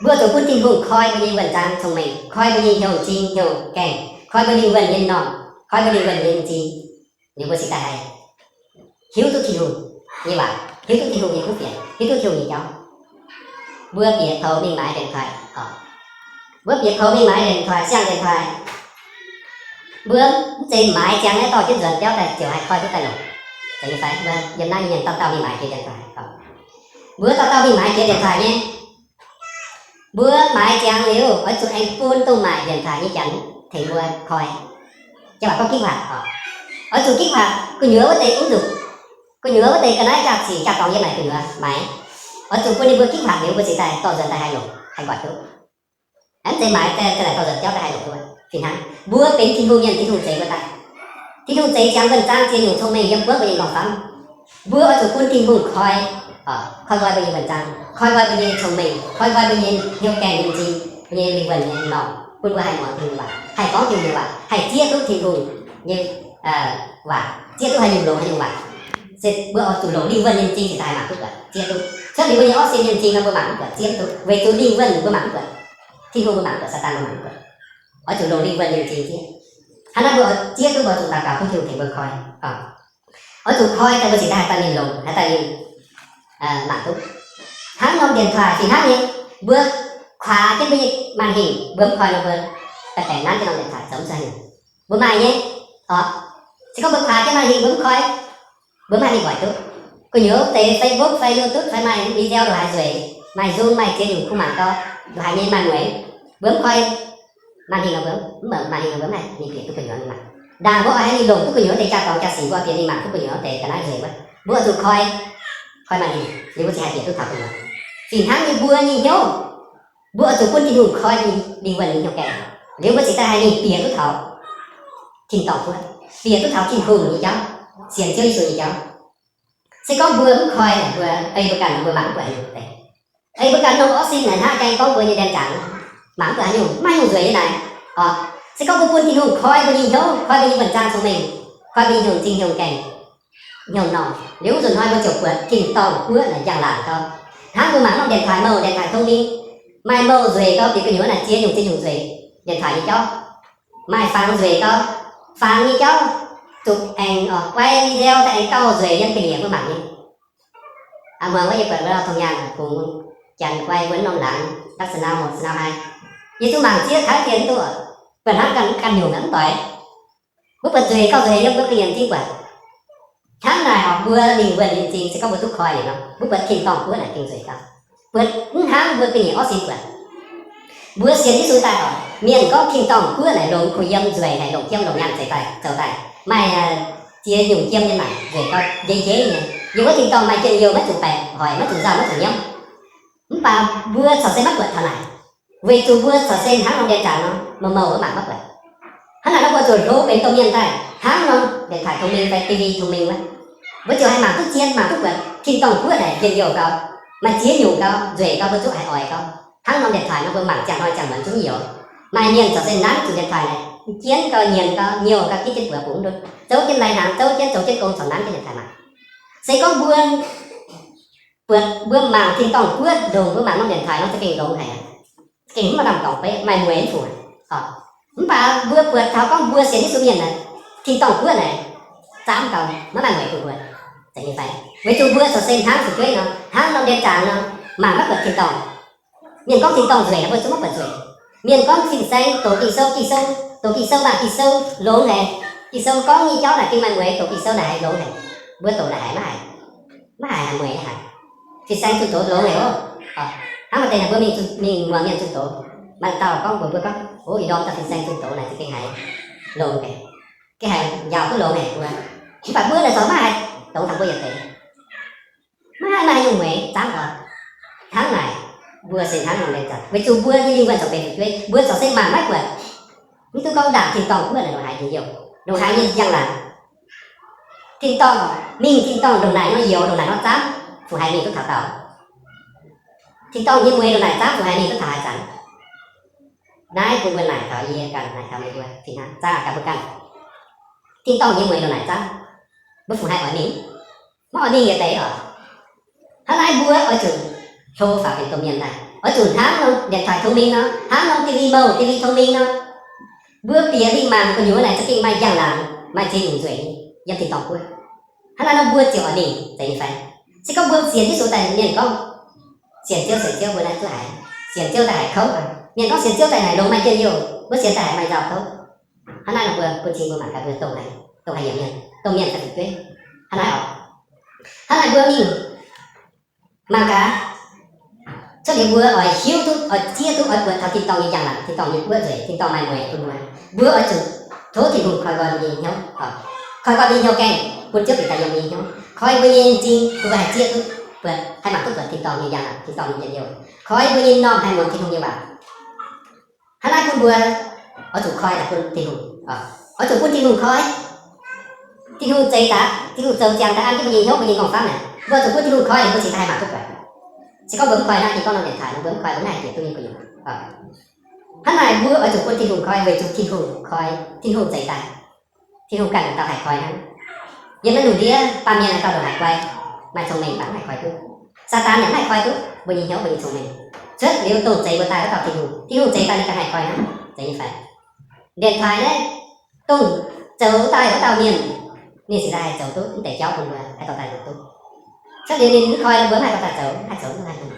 mbuo zuqc bun Tin-Hungh koi mbuo nyei wuonh zaang cong-mengh, koi mbuo nyei hnyouv m'zing hnyouv gaengh, koi mbuo lingh wuonh nyei m'normh, koi mbuo lingh wuonh nyei m'zing, liuz mbuo cingx daaih haih hiuv duqv Tin-Hungh nyei waac, hiuv duqv Tin-Hungh nyei kuv fienx, hiuv duqv Tin-Hungh nyei jauv. Mbuo bieqc poux mingh maaiz điện thoại oc. Mbuo bieqc poux mingh maaiz điện thoại, siang điện thoại. Mbuo mv zeiz maaiz ziangx naaiv dorh jienv nzuonx biauv daaih ziouc haih koi duqv daaih longc. Zeiz nyei fai? Mbuo yiem naaiv mienh dauh dauh mingh maaiz jiex điện thoại oc. Mbuo dauh dauh mingh maaiz jiex điện thoại nyei. Mbuo maaiz ziangx liuz, oix zuqc aengx bun dongh maaic điện thoại nyei janx tengx mbuo koi. Jiex waac gorngv kích hoạt oc. Oix zuqc kích hoạt gu'nyuoz wuov deix mv nzunc. Gu'nyuoz wuov deix ga'naaiv jaa-sic jaa-dorngx yiem naaic gu'nyuoz maaiz. Oix zuqc bun ninh mbuo kích hoạt liuz mbuo cingx daaih dorh nzuonx daaih haih longc, haih nquac duqv. Mv zeiz maaiz daaih, daaih dorh nzuonx biauv daaih haih longc duqv. Fih hnangv mbuo benx Tin-Hungh mienh, Tin-Hungh zeix mbuo daaih. Tin-Hungh zeix ziangx wuonh zaang ziex nyungc cong-mengh yiem buonv mbuo nyei m'nqorngv famv. Mbuo oix zuqc bun Tin-Hungh koi, koi nqoi mbuo nyei wuonh zaang, koi nqoi mbuo nyei cong-mengh, koi nqoi mbuo nyei hnyouv gaengh nyei m'zing, mbuo nyei lingh wuonh nyei m'normh, bun mbuo haih muangx Tin-Hungh waac, haih gorngv Tin-Hungh nyei waac, haih zieqv duqv Tin-Hungh nyei waac, zieqv duqv haaix nyungc longx haaix nyungc waac. Se mbuo oix zuqc longc lingh wuonh nyei m'zing cingx daaih haih mangc duqv buatc, zieqv duqv. Cuotv liuz mbuo nyei orqv sin nyei m'zing nor mbuo mangc mv buatc, zieqv mv duqv. Weic zuqc lingh wuonh mbuo mangc mv buatc, Tin-Hungh mbuo mangc mv buatc, Saadaan mbuo mangc mv buatc. Oix zuqc longc lingh wuonh nyei m'zing zieqv. Hnangv naaiv mbuo zieqv duqv mbuo zuqc daux gaux tov Tin-Hungh tengx mbuo koi. Oix zuqc koi daaih mbuo cingx daaih haih daaih mingh longc, haih daaih mingh mangc duqv. Hnangv norm điện thoại fih hnangv nyei, mbuo kuaaz jienv mbuo nyei màn hình, mbuo mv koi nor mbuo daaih baengc nanv jienv norm điện thoại zoux mv zuqc haaix nyungc. Mbuo maaih nyei oc. Se gorngv mbuo kuaaiv jienv màn hình mbuo mv koi, mbuo mv haih mingh oix duqv. Gu'nyuoz deix Facebook fai YouTube fai maaih video ndongc haaix nzueic, maaih nzung maaih ziex nyungc kuh mangc gau, ndongc haaix nyei maaih mueiz, mbuo mv koi màn hình nor mbuo mv, mv baac màn hình nor mbuo mv haih mingh bieqc duqv gu'nyuoz mingh mangc. Ndaangc mbuo oix haih mingh longc duqv gu'nyuoz deix jaa-dorngx jaa-sic mbuo bieqc mingh mangc duqv gu'nyuoz deix ga'naaiv nzueic wuov, mbuo oix zuqc koi, koi màn hình liuz mbuo cingx haih bieqc duqv taux gu'nyuoz. Fih hnangv nyei mbuo nyei hnyouv, mbuo oix zuqc bun Tin-Hungh koi mingh lingh wuonh nyei hnyouv gaengh liuz mbuo cingx daaih haih mingh bieqc duqv taux tin-dorngh wuov, bieqc duqv taux Tin-Hungh nyei jauv, sienx Ziouv Yesu nyei jauv. Se gorngv mbuo mv koi naaic, mbuo ei mbuo ganh mbuo mangc mv buatc haaix nyungc deix. Ei mbuo ganh nongh orqv sin naaic hnangv gaengh gorngv mbuo nyei ndaeng-zangc, mangc mv buatc haaix nyungc, mv maaih haaix nyungc nzueic nyei naaic. Orqc, se gorngv mbuo bun Tin-Hungh koi mbuo nyei hnyouv, koi mbuo nyei wuonh zaang cong-mengh, koi mbuo nyei hnyouv m'zing hnyouv m'gaengh, hnyouv m'normh liuz, wuov nzunc hnoi mbuo ziouc buatc tin-dorngh wuov naaic njang-laangc gau. Hnangv mbuo mangc norm điện thoại mouc, điện thoại thông minh, maaih mouc nzueic gau, bieqc gu'nyuoz naaic ziex nyungc ziex nyungc nzueic điện thoại nyei jauv. Maaih fangx nzueic gau, fangx nyei jauv zuqc aengx guai video daaih aengx gauh nzueic yiem ga'nyiec mbuo mangc nyei. Aa, muangx wuov yie buatc wuov tong nyaanh bungx janx guai mbuo norm laangz dapv snau moc snau haic. Yie zungv mangc zieqv taaix dien duqv, buatc hnangv ganh nyungc mv doix. Mbuo buatc nzueic gauh nzueic yiem mbuo ga'nyiec m'zing buatc. Hnangv naaic orqc, mbuo lingh wuonh nyei m'zing se gorngv mbuo duqv koi liuz nor, mbuo buatc tin-dorngh guoqv naaic gengh nzueic gauh. Buatc mv hnangv mbuo ga'nyiec orqv sin buatc. Mbuo sienx Yesu daaih orqc, mienh gorngv tin-dorngh guoqv naaic longx kuh yiem nzueic haic, longc jiem longc nyaanh zeiz daaih zoux daaih, maaih ziex nyungc jiem nyei naaic nzueic gauh njeiv njeiv nyei. Yiem wuov tin-dorngh maaih njien-youh, maiv zuqc baeqc hoic, maiv zuqc nzauh, maiv zuqc nyiemv. Mv baac mbuo corc se maiv buatc taux naaic, weic zuqc mbuo corc se hnangv norm điện thoại nor, mouc mouc wuov mangc maiv buatc. Hnangv naaic nor mbuo zuqc hlo benx domh mienh daaih hnangv norm điện thoại thông minh fai ti vi thông minh wuov. Mbuo ziouc haih mangc duqv zien, mangc duqv buatc tin-dorngh guoqv naaic njien-youh gau, maaih ziex nyungc gau, nzueic gau, mbuo zungv haih oix gau. Hnangv norm điện thoại nor mbuo mangc ziangh hnoi ziangh muonz zungv youx. Maaih mienh corc se nanv zuqc điện thoại naaic, jienv gau, nyienz gau, nyouh gau, gitv jienv buoz bungx ndutv, zouv jienv lai-hnaangx, zouv jienv, zoux jienv gong corc nanv jienv điện thoại mangc. Se gorngv mbuo buatc mbuo mangc tin-dorngh guoqv ndongc mbuo mangc norm điện thoại nor za'gengh longx haic, za'gengh mv maaih lamh dorngc beiv, maaih mueiz mv fungc. Mv baac mbuo buatc taux gorngv mbuo sienx Yesu mienh naaic, tin-dorngh guoqv naaic zaamv gau, maiv maaih mueiz bun mbuo. Weic zuqc mbuo corc se hnangv fu'jueiv nor, hnangv norm ndie zaangc nor, mangc maiv buatc tin-dorngh. Mienh gorngv tin-dorngh nzueic, mbuo zungv maiv buatc nzueic. Mienh gorngv fin-saeng doqc Ging-Sou, Ging-Sou, doqc Ging-Sou mangc Ging-Sou longx haic. Ging-Sou gorngv nyei jauv naaic gengh maaih mueiz, doqc Ging-Sou naaic haiz longx haic. Mbuo doqc naaic haiz maiv haiz, maiv haiz, haiz mueiz haic. Fin-saeng zunh doz longx haic oc. Hnangv maaih deix naaic mbuo mingh zunh, mingh muangx mienh zunh doz, maaih dauh gorngv mbuox mbuo gorngv, o, ih ndorm dauh fin-saeng zunh doz naaic za'gengh haiz longx haic, gengh haiz njaaux duqv longx haic mbuo. Mv baac mbuo naaic corc maiv haiz dongz taux mbuo yietc deix. Maiv maaih haaix nyungc mueiz zaamv oc. Hnangv naaic, mbuo se hnangv norm mienh zanc, weic zuqc mbuo nyei lingh wuonh corc benx fu'jueiv, mbuo corc se mangc maiv buatc. Mv duqv gorngv ndaangc tin-dorngh guoqv naaic ndongc haaix nyei youh, ndongc haaix nyei njang-laangc. Tin-dorngh, mingh tin-dorngh ndongc naaic nor youx, ndongc naaic nor zaamv, fungc haiz mingh duqv taux daauh. Tin-dorngh nyei mueiz ndongc naaic zaamv, fungc haiz mingh duqv taux haaix zanc. Naaiv bun mbuo naaic taux yie ganh, naaic taux meih mbuo fih hnangv, zaangc gaax mbuo ganh. Tin-dorngh nyei mueiz ndongc naaic zaamv, mbuo fungc haiz oix mingh? Maiv oix mingh yietc deix oc. Hnangv naaiv mbuo oix zuqc hlo faaux benx domh mienh daaih, oix zuqc hnangv norm điện thoại thông minh nor, hnangv norm ti vi mouh, ti vi thông minh nor. Mbuo bieqc mingh mangc gu'nyuoz naaic za'gengh maaih njang-laangc, maaih ziex nyungc nzueic nyei yiem tin-dorngh guoqv. Hnangv naaiv nor mbuo ziouc oix mingh zeiz nyei fai? Se gorngv mbuo sienx Yesu daaih, mienh gorngv sienx Ziouv, sienx Ziouv, mbuo naaiv zuqc haiz sienx Ziouv daaih haiz kouv. Mienh gorngv sienx Ziouv daaih naaic longx maaih njien-youh, mbuo sienx daaih haiz maaih nzauh kouv. Hnangv naaiv nor mbuo bun cing mbuo mangc gaax mbuo dongh haaix, dongh haaix yiemc mienh, dongh mienh fai fu'jueiv. Hnangv naaiv oc. Hnangv naaiv mbuo mingh mangc gaax, cuotv liuz mbuo oix hiuv duqv, oix zieqv duqv, oix buatc taux tin-dorngh nyei njang-laangc, tin-dorngh nyei guoqv nzueic, tin-dorngh maaih mueiz bun mbuo. Mbuo oix zuqc tov Tin-Hungh koi nqoi mbuo nyei hnyouv, koi nqoi mbuo nyei hnyouv gaengh bun Ziouv bieqc daaih yiem mbuo nyei hnyouv, koi mbuo nyei m'zing bun mbuo haih zieqv duqv, buatc, haih mangc duqv buatc tin-dorngh nyei njang-laangc, tin-dorngh nyei njien-youh, koi mbuo nyei m'normh haih muangx Tin-Hungh nyei waac. Hnangv naaiv bun mbuo oix zuqc koi daaih bun Tin-Hungh, oix zuqc bun Tin-Hungh koi. Tin-Hungh zeix daaih, Tin-Hungh zoux ziangx daaih an jienv mbuo nyei hnyouv, mbuo nyei m'nqorngv famv naaic, mbuo oix zuqc bun Tin-Hungh koi liuz mbuo cingx daaih haih mangc duqv buatc. Se gorngv mbuo mv koi hnangv, ninh gorngv norm điện thoại nor, mbuo mv koi mbuo mv haih bieqc duqv nyei gu'nyuoz. Hnangv naaic mbuo oix zuqc bun Tin-Hungh koi, weic zuqc Tin-Hungh koi, Tin-Hungh zeix daaih. Tin-Hungh ganh dauh haih koi hnangv. Yiem naaiv lungh ndiev baamh mienh dauh ndongc haaix guai, maaih cong-mengh mv baac mv haih koi duqv. Saadaan yaac mv haih koi duqv mbuo nyei hnyouv, mbuo nyei cong-mengh. Cuotv liuz dongh zeix mbuo daaih wuov dauh Tin-Hungh, Tin-Hungh zeix daaih ninh ganh haih koi hnangv, zeiz nyei fai? Điện thoại naaiv dongh zoux daaih wuov dauh mienh, ninh cingx daaih haih zoux duqv mv deix jauv bun mbuo, haih dorh daaih longc duqv. Cuotv liuz ninh mv koi nor mbuo mv haih dorh daaih zoux, haih zoux duqv haih bun.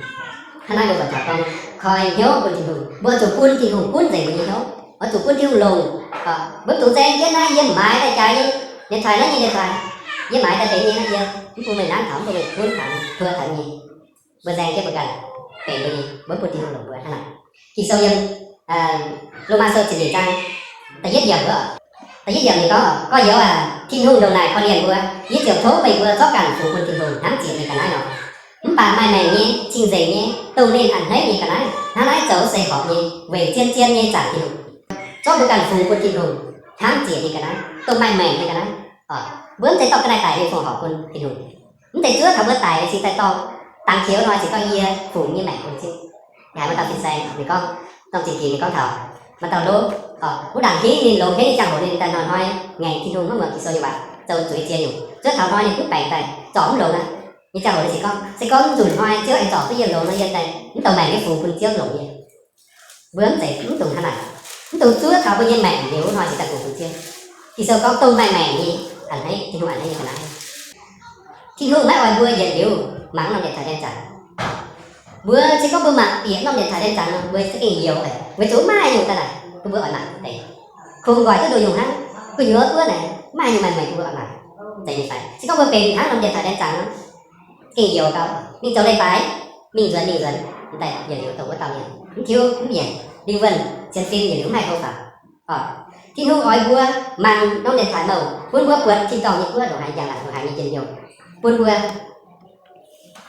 Hnangv naaiv mbuo buatc taux gorngv koi hnyouv bun Tin-Hungh, mbuo zuqc bun Tin-Hungh gunv nzengc mbuo nyei hnyouv, oix zuqc bun Tin-Hungh longc. Mbuo mv dungx nzaeng jienv naaiv yiem maaiz daaih jaax nyei điện thoại naaiv nyei điện thoại, yie maaiz daaih benx nyei naaiv, yie mv bun meih nanv taux, mv bun meih gunv taux, tuo taux nyei. Mbuo nzaeng jienv mbuo ganh benx mbuo nyei, mbuo mv bun Tin-Hungh longc mbuo hnangv naaic. Ging-Sou yiem Lomaa Sou ziepc nyeic zaang da'yietv yiemc wuov, da'yietv yiemc ninh gorngv, gorx-youz aac, Tin-Hungh ndongc naaic korv-lienh mbuo, yie ziouc tov meih mbuo zorqv ganh fungx bun Tin-Hungh hnangv ziec ninh ga'naaiv nor. Mv baac maaih maengc nyei, cing-nzengc nyei, dongh ninh a'hneiv nyei ga'naaiv, hnangv naaiv zoux se horpc nyei, weic zien-zien nyei zaangc Tin-Hungh. Zorqv mbuo ganh fungx bun Tin-Hungh hnangv ziec ninh ga'naaiv, dongh maaih maengc nyei ga'naaiv. Mbuo mv zeiz dorh ga'naaiv daic liuz fongc horc bun Tin-Hungh. Mv zeiz zuov taux mbuo daic liuz cingx daaih dorh dangx qiex nor cingx dorh yie fungx nyei maengc bun zipv. Haiz maaih dauh fin-saeng ninh gorngv, dongh zingh ginx ninh gorngv taux maaih dauh lov, wuov ndaangc hingv ninh longx henv nyei ziangh hoc ninh daaih hnoi-hnoi ngaengc Tin-Hungh maiv muangx Ging-Sou nyei waac, zoux zuiz ziex nyungc. Zuov taux hnoi ninh kuv baengc daaih zorc mv longx aqv. Nyei ziangh hoc ninh ziouc gorngv, se gorngv mv nzunc hnoi Ziouv aengx zorc duqv yie longx nor, yie daaih mv douc maengc nyei fungx bun Ziouv longc nyei. Mbuo mv zeiz, mv dungx hnangv naaic. Mv dungx zuov taux mbuo nyei maengc liuz hnoi cingx daaih fungx bun Ziouv. Ging-Sou gorngv dongh maaih maengc nyei a'hneiv, Tin-Hungh a'hneiv nyei ga'naaiv. Tin-Hungh maiv oix mbuo yietc liuz mangc norm điện thoại len zaangc. Mbuo se gorngv mbuo mangc bieqc norm điện thoại len zaangc nor, mbuo za'gengh youx haic, weic zuqc maaih nyungc daaih naaic bun mbuo oix mangc deix. Kungx nqoi duqv nduqc nyungc hnangv, gu'nyuoz duqv naaic maaih nyungc maaih mueic bun mbuo oix mangc, zeiz nyei fai? Se gorngv mbuo benx hnangv norm điện thoại len zaangc nor, gengh youx gau, mingh zoux leiz-baaix, mingh nzuonx mingh nzuonx, daaih yietc liuz dongh wuov dauh mienh mv tiuv mv yienc, lingh wuonh sienx fim yietc liuz mv haih hlo faaux. Tin-Hungh oix mbuo mangc norm điện thoại mouc, bun mbuo buatc tin-dorngh nyei guoqv ndongc haaix njang-laangc, ndongc haaix nyei njien-youh, bun mbuo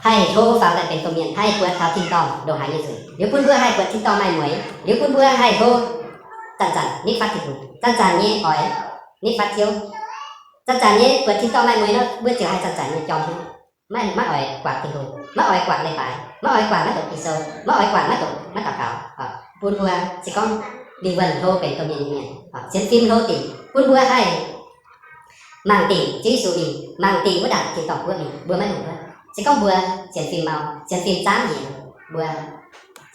haih hlo faaux daaih benx domh mienh, haih buatc taux tin-dorngh ndongc haaix nyei nzueic, liuz bun mbuo haih buatc tin-dorngh maaih mueiz, liuz bun mbuo haih hlo zanc-zanc nitv fatv Tin-Hungh, zanc-zanc nyei oix nitv fatv Ziouv. Zanc-zanc nyei buatc tin-dorngh maaih mueiz nor, mbuo ziouc haih zanc-zanc nyei jorm hnangv. Maiv, maiv oix guangc Tin-Hungh, maiv oix guangc leiz-baaix, maiv oix guangc maiv doqc Ging-Sou, maiv oix guangc maiv doqc maiv daux gaux. Bun mbuo se gorngv lingh wuonh hlo benx domh mienh nyei mienh, sienx fim hlo dingc, bun mbuo haih mangc dingc Ziouv Yesu mingh, mangc dingc wuov ndaangc tin-dorngh guoqv mingh, mbuo maiv longc wuov. Se gorngv mbuo sienx fim mau, sienx fim zaamv njiec, mbuo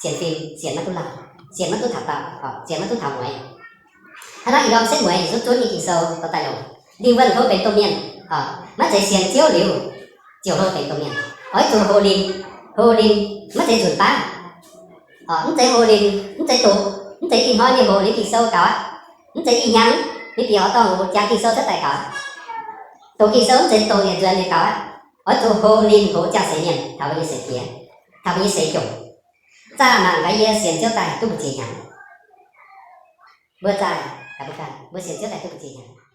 sienx fim sienx maiv duqv lauh, sienx maiv duqv taux daauh, sienx maiv duqv taux mueiz. Hnangv naaiv ih ndorm setv mueiz yietc zungv zunv nyei Ging-Sou dorh daaih longc, lingh wuonh hlo benx domh mienh, maiv zeiz sienx Ziouv liuz ziouc hlo benx domh mienh. Oix zuqc hoqc linh, hoqc linh, maiv zeiz nzunc baav, mv zeiz hoqc linh, mv zeiz doqc, mv zeiz ih hnoi ninh hoqc liuz Ging-Sou gaux aqv. Mv zeiz ih hnyangx ninh bieqc horqc dorngh hoqc jangx Ging-Sou cuotv daaih gaux aqv. Doqc Ging-Sou mv zeiz doqc yietc nzuonx liuz gaux aqv. Oix zuqc hoqc linh hoqc ziangh seix mienh taux mbuo nyei seix diex, taux mbuo nyei seix jomc, zaah mangc gaax yie sienx Ziouv daaih duqv mbu'ziex hnyangx. Mbuo zaah gaax mbuo ganh, mbuo sienx Ziouv daaih duqv mbu'ziex hnyangx.